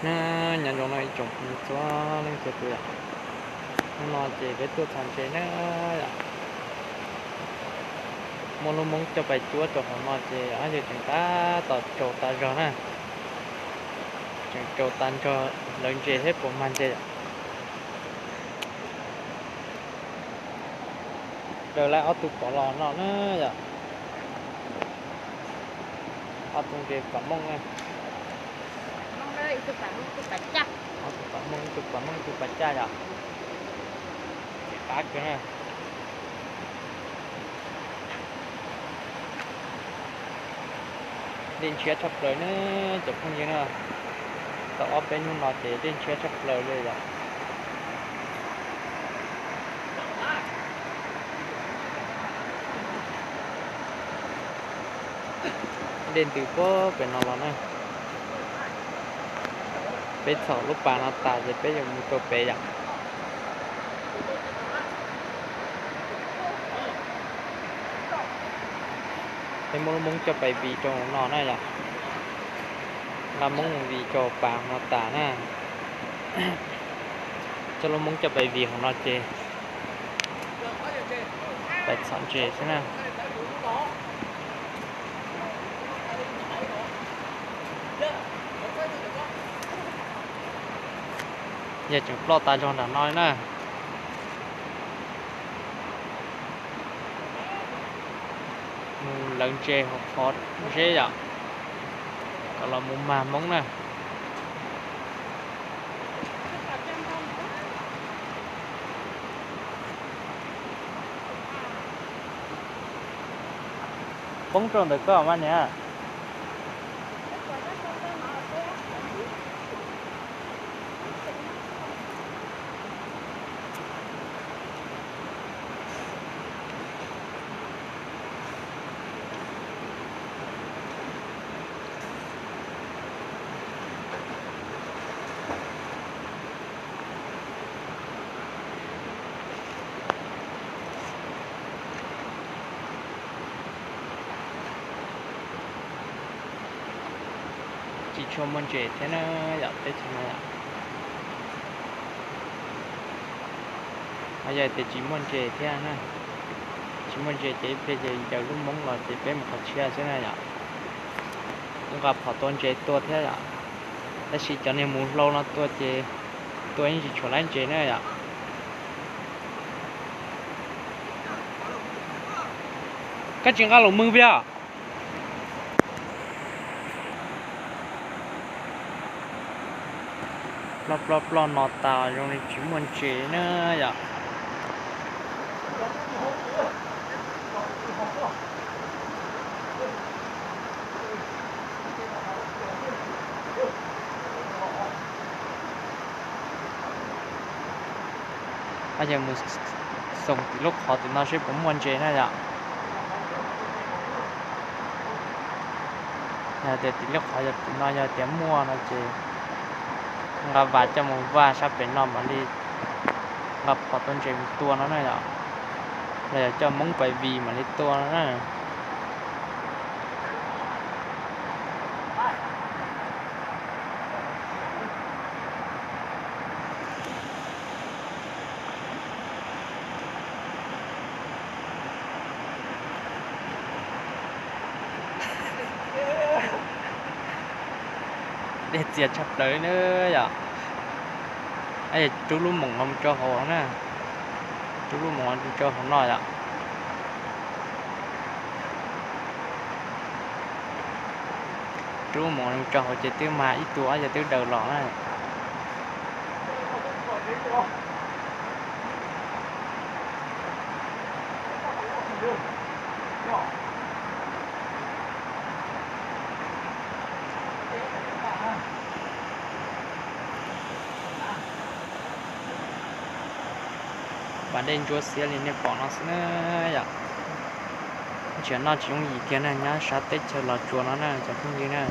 Nyob zoo no ib tsoom phooj ywg txhua leej txhua tus yom. Hnub no ces peb tuaj txhos ntses na yom. Muaj lub Hmoob coj pais cuab rau hauv no ces ob yawg tseem tab tom tsaus tas zog na. Tseem tsaus tas zog lawv ntses thiab puas mag ntses yom. Daws lawv ob tug pov los no na yom. Ob tug ntses pam mooj na. Ob tug pam mooj, ib tug pam mooj ib tug pam caj yom. Qab kawg na. Dej ntshiab tshaj plaws na cov phooj ywg na. Tau ob peb hnub no ces dej ntshiab tshaj plaws li yom. Dej ntws puag pem no los na. Peb txhom lub pas no tas ces peb yuav mus rau pem yom. Peb muab lub Hmoob coj pais vij rau no na yom. Nqa Hmoob mus vij rau pas no tas na. Coj lub Hmoob coj pais vij hauv no ces pais txhom ntses xwb na. Yog tseem ploj tas zog nram no na. Mus lawv ntses hauv qhov zeb yom, kom los mus mag Hmoob na. Poob rau ntawm koj mas niam. Tsis tshua muaj ntses thiab na yom, teb chaws no yom. Yog tias tsis muaj ntses thiab na, tsis muaj ntses ces ib pliag ces yawm lub Hmoob los ces peb mus qhov tshiab xwb na yom. Kuv nqa phom tua ntses tua thiab yom, tab sis cov niag mus hlau no tua ces tua yeej tsis tshuav laib ntses na yom. Koj tsis nqa los mws piam? Ploj ploj ploj no tas zoo li tsis muaj ntses na yom. Yog mus xoom tim lub qhov tim no seb puas muaj ntses na yom. Yog tias tim lub qhov yog tim no yog tias muaj no ces nqa vas coj mus vaj sab pem no mam li nqa phom tua ntses mus tua no na yom. Los yog coj Hmoob pais vij mam li tua no na. Dej txias tshaj plaws na yom. Rub lub moos no mus rau hauv na. Rub lub moos no mus rau hauv no yom. Rub moos no mus rau hauv ces twb mag ib tug ob yawg twb daws los na. Pas dej ntsuab xiab li nej pom no xwb na yom. Ntsia noj tsis yooj yim kiag na, nyob sab teb chaws Los Tsuas no na cov phooj ywg na.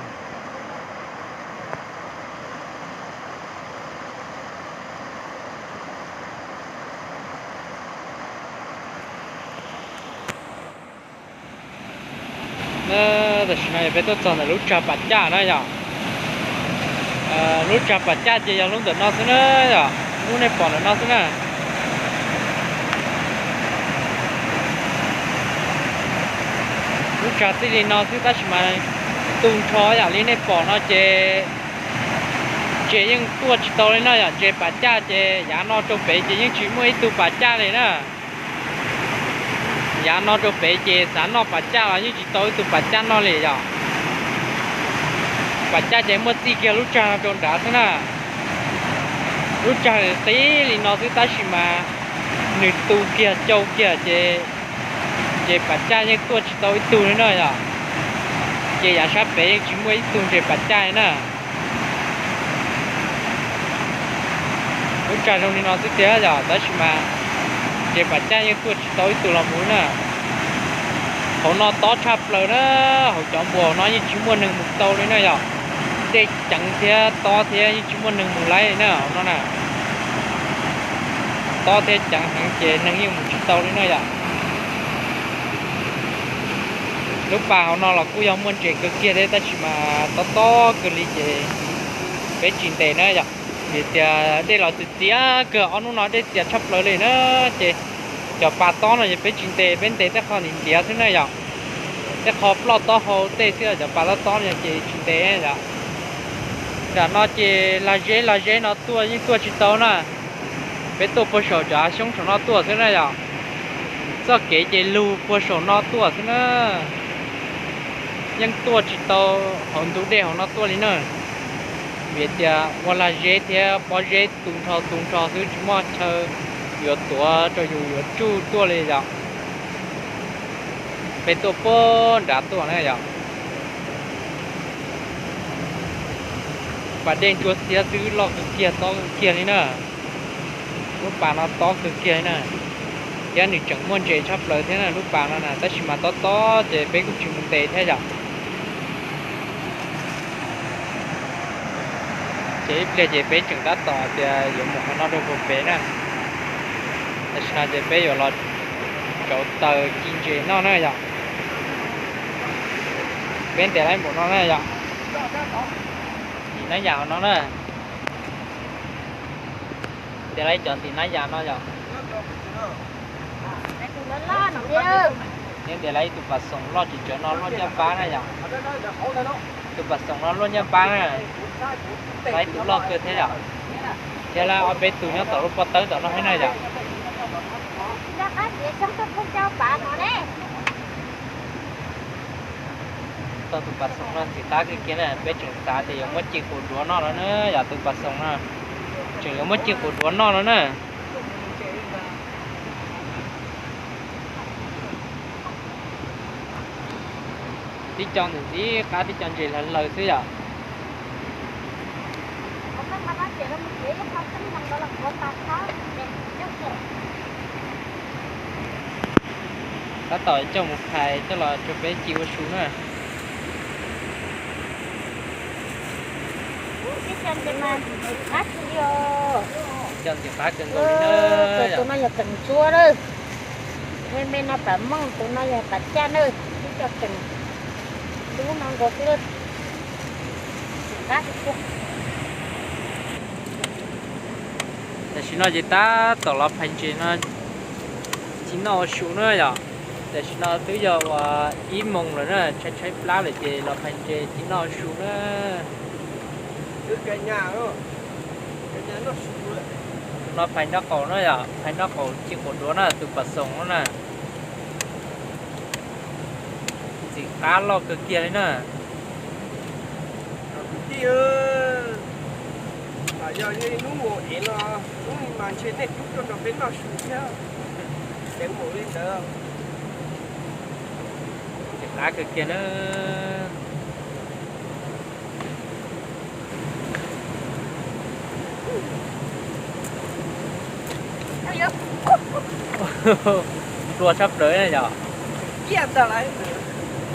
Tam sim no yog peb tuaj txog ntawm lub tsag Pas Caj na yom. Lub tsag Pas Caj ces yog lub ntawm no xwb na, yog lub nej pom ntawm no xwb na. Lub tsag txij li no xwb tab sis mas tu nrho yam li nej pom no ces ntses yeej tuaj tsis tau li no yom. Ntses Pas Caj ces yav no rau pem ces yeej tsis muaj ib tug Pas Caj li na. Yav no rau pem ces xav noj Pas Caj los yeej tsis tau ib tug Pas Caj noj li yom. Pas Caj ces muaj txij kiag lub tsag no rau nrad xwb na. Lub tsag qis li no xwb tab sis mas nws tu kiag cau kiag ces ntses Pas Caj yeej tuaj tsis tau ib tug li na yom. Ces yav sab pem yeej tsis muaj ib tug ntses Pas Caj li na. Lub tsag zoo li no xwb tiag yom, tab sis mas ntses Pas Caj yeej tuaj tsis tau ib tug los mus na. Hauv no tob tshaj plaws na, hauv cov npuas no yeej tsis muaj neeg mus tau li na yom. Dej ceev thiab tob thiab yeej tsis muaj neeg mus laib na hauv no na. Tob thiab ceev heev ces neeg yeej mus tsis tau li na yom. Lub pas hauv no los kuj yog muaj ntses kawg kiag thiab tab sis mas tob tob kawg li ces peb tsis ntes na yom. Vim tias dej los txias txias kawg, ob hnub no dej txias tshaj plaws li na. Ces cov pas tob no ces peb tsis ntes, peb ntes tej qho ntiav ntiav xwb na yom. Tej qho ploj tob hau tej xwb, cov pas tob tob no ces tsis ntes yom. Nram no ces lag zeb lag zeb no tuaj yeej tuaj tsis tau na. Peb tuaj puag saum cov hav xyoob saum no tuaj xwb na yom. Txoj kev ces lug puag saum no tuaj xwb na. Yeej tuaj tsis tau hauv ntug dej hauv no tuaj li na. Vim tias ua lag zeb thiab pob zeb tu nrho tu nrho xwb, tsis muaj chaw yuav tuav rau yus yuav tsuj tuaj li yom. Peb tuaj puag nrad tuaj na yom. Pas dej ntsuab xiab xwb, loj kawg kiag tob kawg kiag li na. Lub pas no tob kawg kiag li na. Thiab nws tseem muaj ntses tshaj plaws thiab na lub pas no na, tab sis mas tob tob ces peb kuj tsis mus ntes thiab yom. Ces ib pliag ces peb tseem tab tom tias yuav mus qhov no rau puag pem na. Tam sim no ces peb yuav los rauv taws ci ntses noj na yom. Peb ntes laib npaum no na yom. Tim nab yas no na. Ntes laib cov tim nab yas no yom. Neb ntes laib ib tug pas xoom loj tsis tsawv no luaj nyaj npab na yom. Tus pas xoom no luaj nyaj npab na. Laib tus loj kawg thiab yom. Thiab laib ob peb tug nyob tom lub pob tawb tom no thiab na yom. Tau tus pas xoom no ntxim qab kawg kiag na, peb tseem xav tias yuav muab ci quav duav noj no na, yog tus pas xoom no tseem yuav muab ci quav duav noj no na. Tib co ntxim qab, tib co ntses hlawv hlawv xwb yom. Tab tom coj mus phais coj los rau peb ci ua su na. Tib co ntxim qab kawg nkaus li na. Tus no yog tseem ntsuab na. Me me no pas mooj, tus no yog pas caj na. Tib co tseem ntsuab no nkaus xwb. Tam sim no ces tab tom los phais ntses no ci noj ua su na yom. Tam sim no twb yog uas ib moos lawm na, tshaib tshaib plab lawm ces los phais ntses ci noj ua su na. Tus no phais nraub qaum na yom, phais nraub qaum ci quav duav na, tus pas xoom no na. Ntxim qab loj kawg kiag li na. Kwv tij, yog hnub mus ev los hnub mas ntshe nej pub tuaj nrog peb noj su thiab. Ceev npaum li ntawd. Ntxim qab kawg kiag na. Nplua tshaj plaws na yom.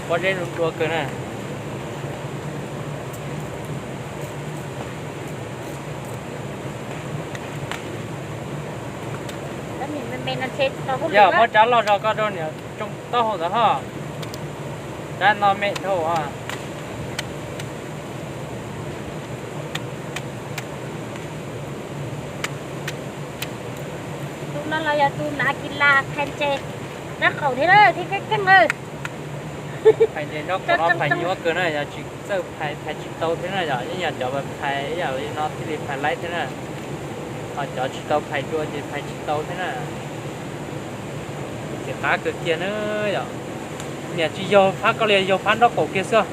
Pob zeb nplua kawg na. Yog muab rab loj zog koj rau niam tsoo taub hau ntawd ho. Rab no me dhau. No los yog tus nav kis las phais ntses, rab qaum thiab na, thiab keeb keeb na. Phais ntses nrob qaum no phais nyuaj kawg na, yog tsis txawj phais phais tsis tau thiab na yom, yeej yog cov phais ib yam li no thiaj li phais laib thiab na. Ho cov tsis tau phais dua ces phais tsis tau thiab na. Ntxim qab kawg kiag na yom. Niam tsis yaug phab koj li, yaug phab nrob qaum kiag xwb.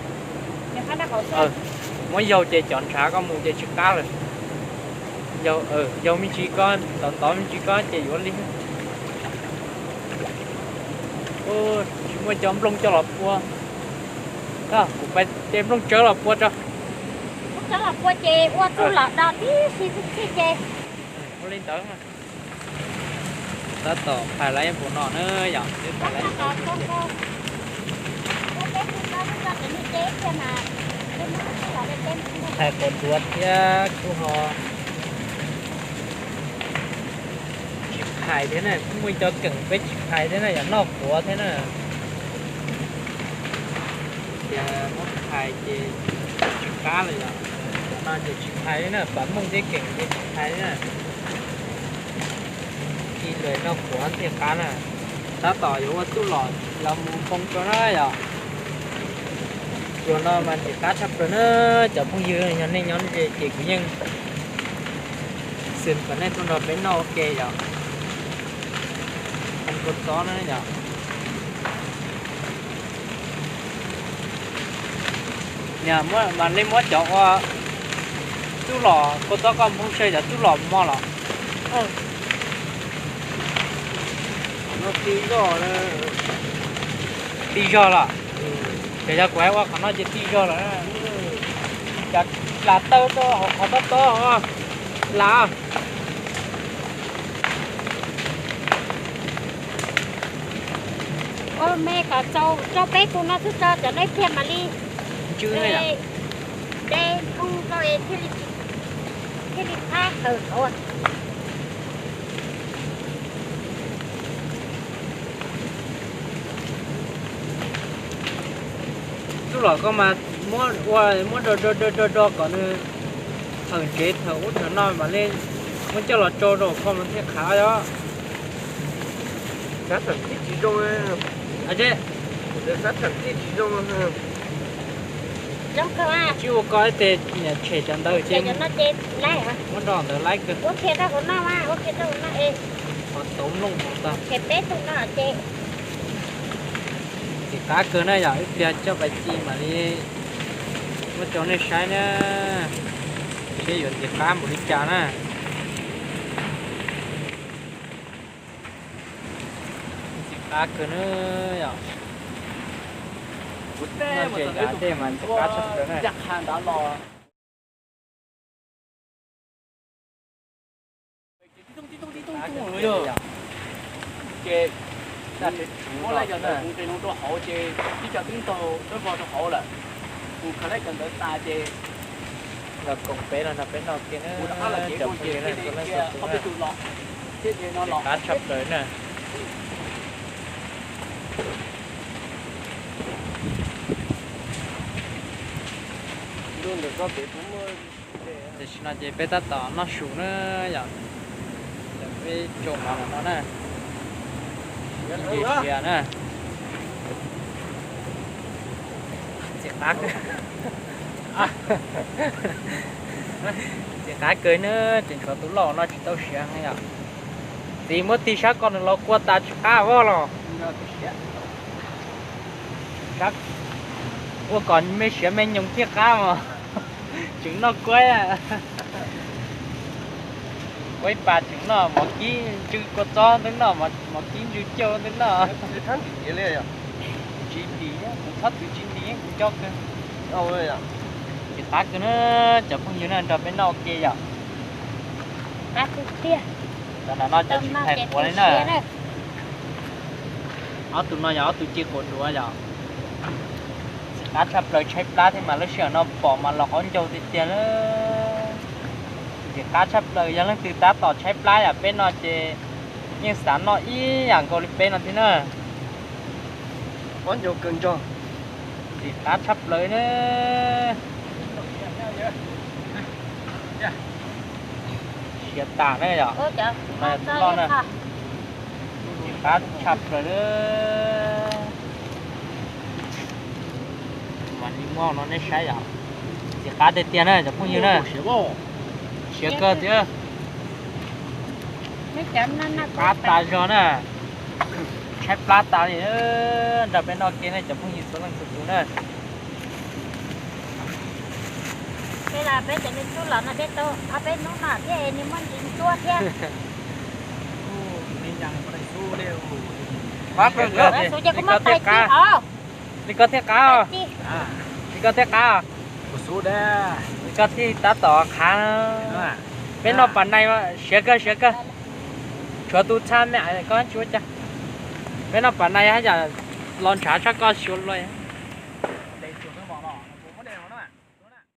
Muab yaug ces cov ntshav koj mus ces tsis qab lawm. Yaug, yaug me ntsis koj, ntov ntov me ntsis koj ces yuav li. Tsis muaj cov nplooj coj los pua. Kuv pais ce nplooj tsawb los pua tso. Nplooj tsawb los pua ces ua txuj lom do tib si txhij txhij ces. Ua li ntawd. Tab tom phais laib npaum no na yom, twb phais laib. Phais quav duav thiab kuj ho tsis phais thiab na, kuj muaj cov keem peb tsis phais thiab na, yog noj quav thiab na. Tias muab phais ces tsis qab lawm yom. Cov no ces tsis phais li na, pam mooj thiab keem ces tsis phais li na. Ci lawm noj quav thiaj qab na. Tab tom yuav ua txuj lom los mus poo tso na yom. Txuas no mas ntxim qab tshaj plaws na. Cov phooj ywg, yog nej nyob ze ces kuv yeej xwm kom nej tuaj nrog peb noj ua ke yom. Poo kua txob na yom. Niam, mam li muab cov ua txuj lom kua txob koj nphoo saib cov txuj lom mos los. Tij zog los. Ces yog kuv hais ua qhov no ces tij zog lawm. Cas las tawb rau hauv qhov tob tob las. Ua me kom txaus rau peb tus no xwb tso, cov no ib pliag mam li ntsw de npoo rau es thiaj li thab hawm hauv. Txuj lom koj mas muab ua, muab do do do do do kom nws thawm ntsev thawm ub thawm no mam li muab coj los tsau rau koj mas thiaj qhav os. Xab tham tij tsis zoo, xab tham tij tsis zoo. Tsis ua koj ib teg niam tshem cov ntawd ces muab rau ntawd laib kawg. Qhov tauv nplooj hauv tag. Ntxim qab kawg na yom, ib pliag coj pais ci mam li muab rau nej saib na, seb yuav ntxim qab npaum li cas na. Ntxim qab kawg na yom. Noj ntses nrad dej mas ntxim qab tshaj plaws na. Ces muab laj yog ntawd mus nqis loo rau hauv ces ib co twb ntaug dawb vog rau hauv lawm. Mus khav laj cov ntawd tas ces los koom peb los nrog peb noj kiag na, cov phooj ywg na, tuaj leej tuaj tus na. Ntxim qab tshaj plaws na. Tam sim no ces peb tab tom noj su na yom, peb tsau mov no na, siav na. Ntxim qab, ntxim qab kawg na, tseem tshuav tus loj no tsis tau siav yom. Txiv muab tig sab ko nws los kua tas tsis qab voj los. Ua kom me siav me nyoos thiaj qab mas. Tseem noj kuaib, kuaib pas tseem noj, mov kib ntsw kua txob twb noj, mov kib ntsw cauj twb noj. Tsis ntim, kuv txhob txwv tsis ntim kuv coj kawg. Ntxim qab kawg na, cov phooj ywg na, nrog peb noj ua ke yom. Cov no no cov tsis phais quav li na. Ob tug no yog ob tug ci quav duav yom. Ntxim qab tshaj plaws, tshaib plab thiab mas lub sij hawm no pom mas los qaub ncaug tiag tiag na. Ntxim qab tshaj plaws, yog leej twg tab tom tshaib plab yam peb no ces yeej xav noj ib yam nkaus li peb no thiab na. Qaub ncaug kawg ntsog. Ntxim qab tshaj plaws na. Siav tas na yom. Tus no yog tus loj na. Qab tshaj plaws li. Mas li muaj no nej saib yom, ntxim qab tiag tiag na cov phooj ywg na. Siav kawg thiab. Qab tas zog na, tshaib plab tas li. Nrog peb noj ke na cov phooj ywg txhua leej txhua tus na. Peb los peb cov niag tub los no peb tau ob peb hnub no thiab es nws muaj ntsis ntuag thiab. Li koj thiaj qab, li koj thiaj qab, li koj thiaj qab, li koj thiaj tab tom qab. Peb noj pas nai, siav kawg siav kawg. Tshuav tus txha me koj tsis ua cas. Peb noj pas nai haj yam los ntshav tshaj koj xyuas luaj.